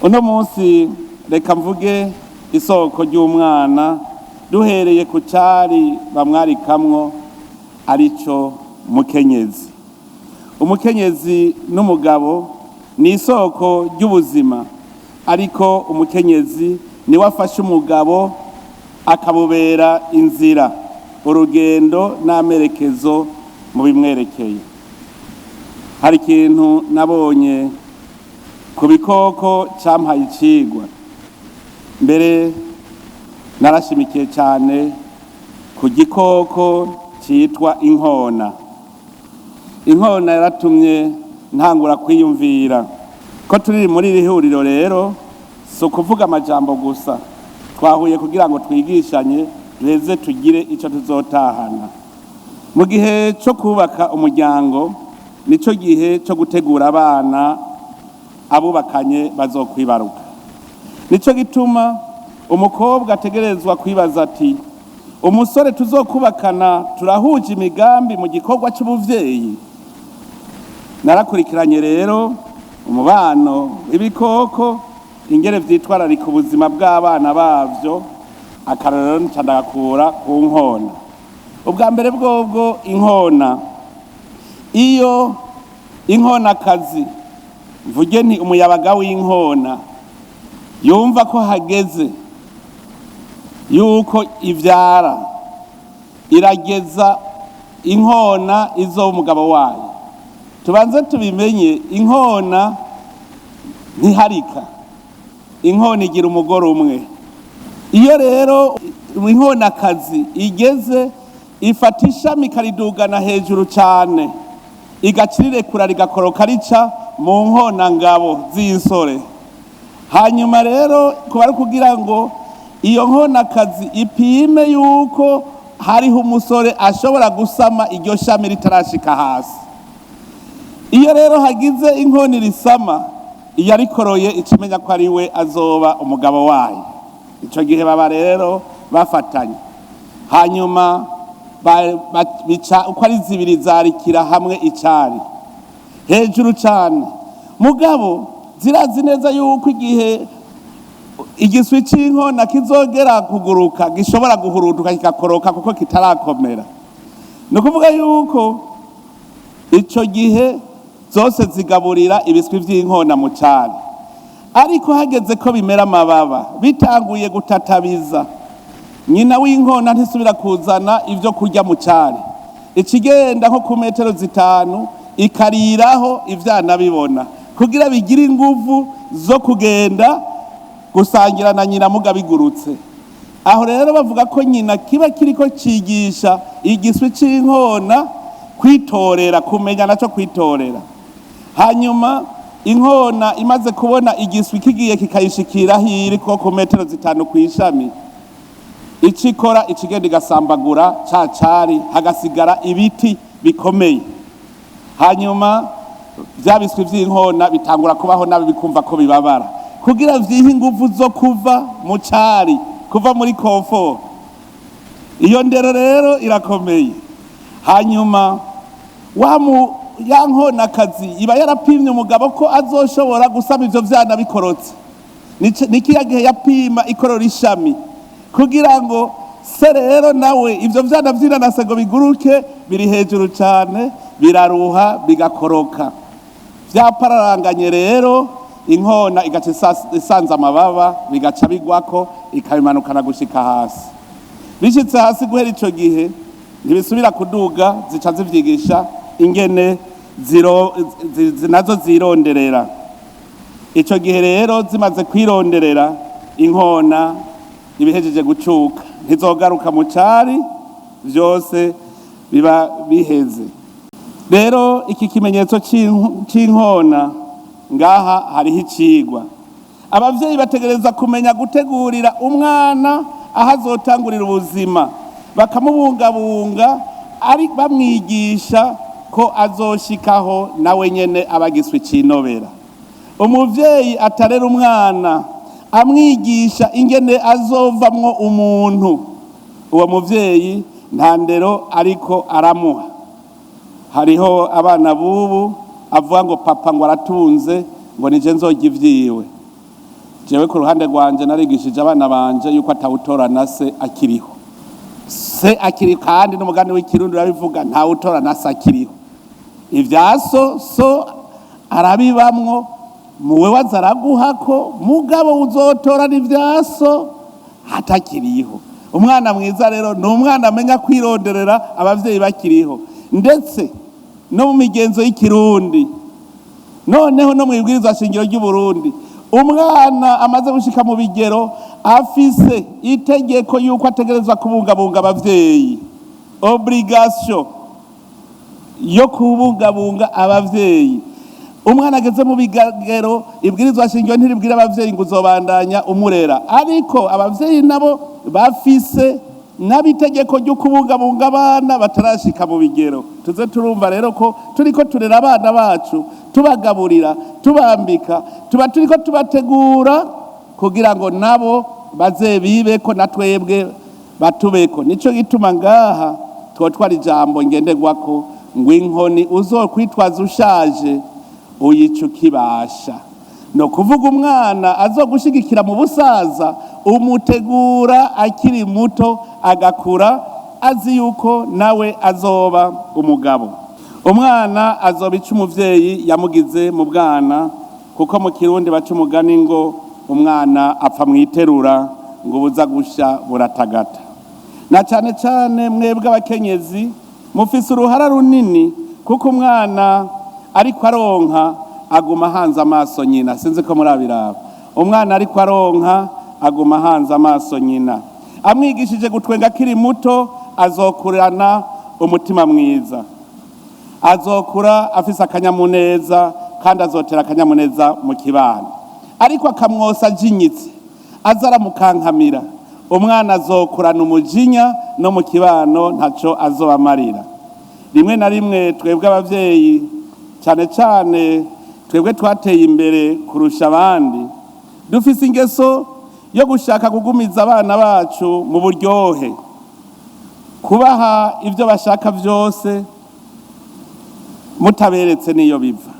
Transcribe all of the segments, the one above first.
Uno munsi reka mvuge isoko ry'umwana duhereye ku cari bamwarikamwo, arico mukenyezi. Umukenyezi n'umugabo ni isoko ry'ubuzima, ariko umukenyezi niwe afasha umugabo akamubera inzira, urugendo n'amerekezo mu bimwerekeye. Hari ikintu nabonye ku bikoko cyampaye icigwa. Mbere narashimikiye cyane ku gikoko cyitwa inkona. Inkona yaratumye ntangura kwiyumvira ko turi muri iri huriro. Rero si ukuvuga amajambo gusa, twahuye kugira ngo twigishanye, duheze tugire icyo tuzotahana. Mu gihe cyo kubaka umuryango nicyo gihe cyo gutegura abana abubakanye bazokwibaruka. Nicyo gituma umukobwa ategerezwa kwibaza ati: "Umusore tuzokubakana turahuje imigambi mu gikorwa cy'ubuvyeyi?" Narakurikiranye rero umubano w'ibikoko, ingene vyitwararika ubuzima bw'abana bavyo. Akarorero nca ndagakura ku nkona. Ubwa mbere bwobwo, inkona, iyo inkonakazi, mvuge nti umuyabaga w'inkona, yumva ko hageze yuko ivyara, irageza inkona izo umugabo wayo. Tubanze tubimenye, inkona ntiharika, inkona igira umugore umwe. Iyo rero inkonakazi igeze, ifata ishami ikaridugana hejuru cyane, igaca irirekura, rigakoroka rica mu nkona ngabo z'insore. Hanyuma rero kuba ari kugira ngo iyo nkonakazi ipime yuko hariho umusore ashobora gusama iryo shami ritarashika hasi. Iyo rero hagize inkoni risama, iyo arikoroye ikimenya ko ari we azoba umugabo wayo. Icyo gihe baba rero bafatanye, hanyuma bica uko ari zibiri, zarikira hamwe icari hejuru cyane. Mugabo zirazi neza yuko igihe igiswi cy'inkona kizogera kuguruka gishobora guhuruduka kigakoroka kuko kitarakomera. Ni ukuvuga yuko icyo gihe zose zigaburira ibiswi by'inkona mu cari. Ariko hageze ko bimera amababa, bitanguye gutatabiza, nyina w'inkona ntisubira kuzana ibyo kurya mu cari. Ikigenda nko ku metero 5 ikariraho ivyana bibona, kugira bigire inguvu zo kugenda gusangira na nyina muga bigurutse. Aho rero bavuga ko nyina kiba kiriko cigisha igiswi c'inkona kwitorera, kumenya naco kwitorera. Hanyuma inkona imaze kubona igiswi kigiye kikayishikira aho iri ko ku metero 5 kw'ishami, icikora ikigenda igasambagura ca cari, hagasigara ibiti bikomeye. Hanyuma bya biswi vy'inkona bitangura kubaho nabi, bikumva ko bibabara, kugira vyihe inguvu zo kuva mu cari, kuva muri confort. Iyo ndero rero irakomeye. Hanyuma wa mu ya nkonakazi iba yarapimye umugabo ko azoshobora gusama ivyo vyana bikorotse. Ni kiya gihe yapima ikorora ishami, kugira ngo se rero nawe ivyo vyana vyinanase ngo biguruke biri hejuru cane, biraruha, bigakoroka vyapararanganye. Rero inkona igaca isanza amababa, bigaca bigwako, ikabimanukana gushika hasi. Bishitse hasi, guhera ico gihe ntibisubira kuduga, zica zivyigisha ingene nazo zironderera. Ico gihe rero zimaze kwironderera, inkona ibihejeje gucuka, ntizogaruka mu cari, vyose biba biheze. Rero iki kimenyetso c'inkona, ngaha hariho icigwa. Abavyeyi bategereza kumenya gutegurira umwana aho azotangurira ubuzima, bakamubungabunga, ari bamwigisha ko azoshikaho nawe nyene aba giswi cinobera. Umuvyeyi atarera umwana amwigisha ingene azovamwo umuntu, uwo muvyeyi nta ndero ariko aramuha. Hariho abana bubu avuga ngo papa ngo aratunze, ngo nije nzorya ivyiwe. Jewe ku ruhande rwanje narigishije abana banje yuko atawutora se akiriho, se akiri, kandi n'umugani w'ikirundi urabivuga, ntawutora se akiriho. Ibya so, so arabibamwo, muwe waza araguhako, mugabo uzotora n'ibya so hatakiriho. Umwana mwiza rero ni umwana amenya kwironderera abavyeyi bakiriho. Ndetse no mu migenzo y'ikirundi, noneho no mu ibwirizwa shingiro ry'u Burundi, umwana amaze gushika mu bigero afise itegeko yuko ategerezwa kubungabunga abavyeyi, obligation yo kubungabunga abavyeyi. Umwana ageze mu bigero, ibwirizwa shingiro ntiribwira abavyeyi ngo uzobandanya umurera, ariko abavyeyi nabo bafise n'abitegeko ryo kubungabunga abana batarashika mu bigero. Tuze turumva rero ko turiko turera abana bacu, tubagaburira, tubambika, tuba turiko tubategura kugira ngo nabo baze bibeko na twebwe batubeko. Nico gituma ngaha twotwara ijambo ngenderwako ngo inkoni uzokwitwaza ushaje uyica ukibasha. No kuvuga umwana azogushigikira mu busaza umutegura akiri muto, agakura azi yuko nawe azoba umugabo. Umwana azoba ica umuvyeyi yamugize mu bwana, kuko mu kirundi baca umugani ngo umwana apfa mwiterura, ngo buza gusha buratagata. Na cane cane mwebwe abakenyezi mufise uruhara runini, kuko umwana ariko aronka aguma ahanze amaso nyina. Sinzi ko murabiraba, umwana ariko aronka aguma ahanze amaso nyina. Amwigishije gutwenga akiri muto, azokurana umutima mwiza, azokura afise akanyamuneza, kandi azotera akanyamuneza mu kibano. Ariko akamwosa ajinyitse, aza aramukankamira, umwana azokurana umujinya, no mu kibano ntaco azobamarira. Rimwe na rimwe twebwe abavyeyi, cyane cyane twebwe twateye imbere kurusha abandi, dufise ingeso yo gushaka kugumiza abana bacu mu buryohe, kubaha ibyo bashaka byose mutaberetse n'iyo biva.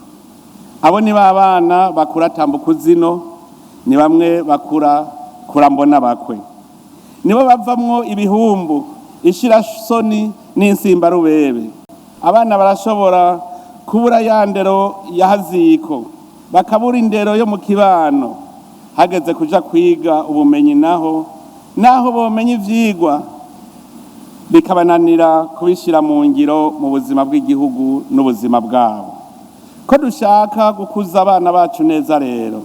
Abo ni ba bana bakura tambuka zino, ni bamwe bakura kurambona bakwe, nibo bavamwo ibihumbu, ishirasoni n'insimbarubebe. Abana barashobora kubura ya ndero ya haziko, bakabura indero yo mu kibano. Hageze kuja kwiga ubumenyi naho, naho bomenya ivyigwa bikabananira kubishyira mu ngiro mu buzima bw'igihugu n'ubuzima bwabo. Ko dushaka gukuza abana bacu neza rero,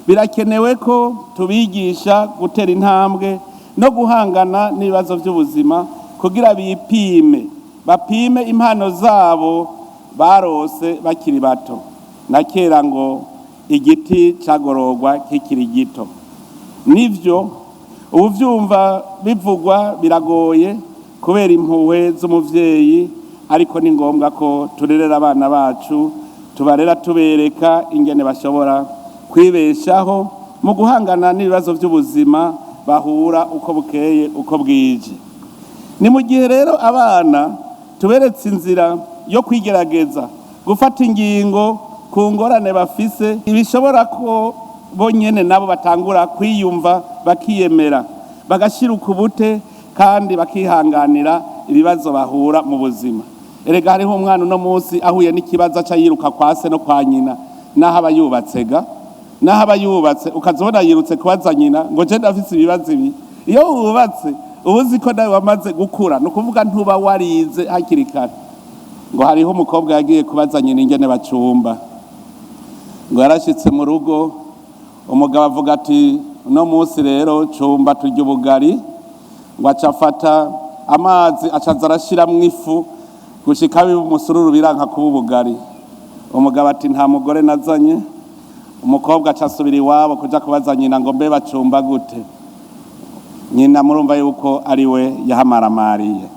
birakenewe ko tubigisha gutera intambwe no guhangana n'ibibazo by'ubuzima, kugira bipime, bapime impano zabo barose bakiri bato. Na kera ngo igiti cagororwa kikiri gito. Nivyo, ubu vyumva bivugwa biragoye kubera impuhwe z'umuvyeyi, ariko ni ngombwa ko turerera abana bacu, tubarera tubereka ingene bashobora kwibeshaho mu guhangana n'ibibazo by'ubuzima bahura uko bukeye uko bwije. Ni mu gihe rero abana tuberetse inzira yo kwigerageza gufata ingingo ku ngorane bafise, bishobora ko bonyene nabo batangura kwiyumva, bakiyemera, bagashira ukubute kandi bakihanganira ibibazo bahura mu buzima. Erega hariho umwana uno munsi ahuye n'ikibazo aca yiruka kwa se no kwa nyina, naho aba yubatse ga, naho aba yubatse, ukazibona yirutse kubaza nyina ngo je ndafise ibibazo ibi. Iyo wubatse uba uzi ko nawe wamaze gukura, ni ukuvuga ntuba warize hakiri kare. Ngo hariho umukobwa yagiye kubaza nyina ingene bacumba. Ngo yarashitse mu rugo, umugabo avuga ati uno munsi rero cumba turya ubugari. Ngo aca afata amazi, acaza arashiramwo ifu gushika biba umusururu, biranka kuba ubugari. Umugabo ati nta mugore nazanye. Umukobwa aca asubira iwabo kuja kubaza nyina ngo mbe bacumba gute? Nyina murumva yuko ari we yahamaramariye.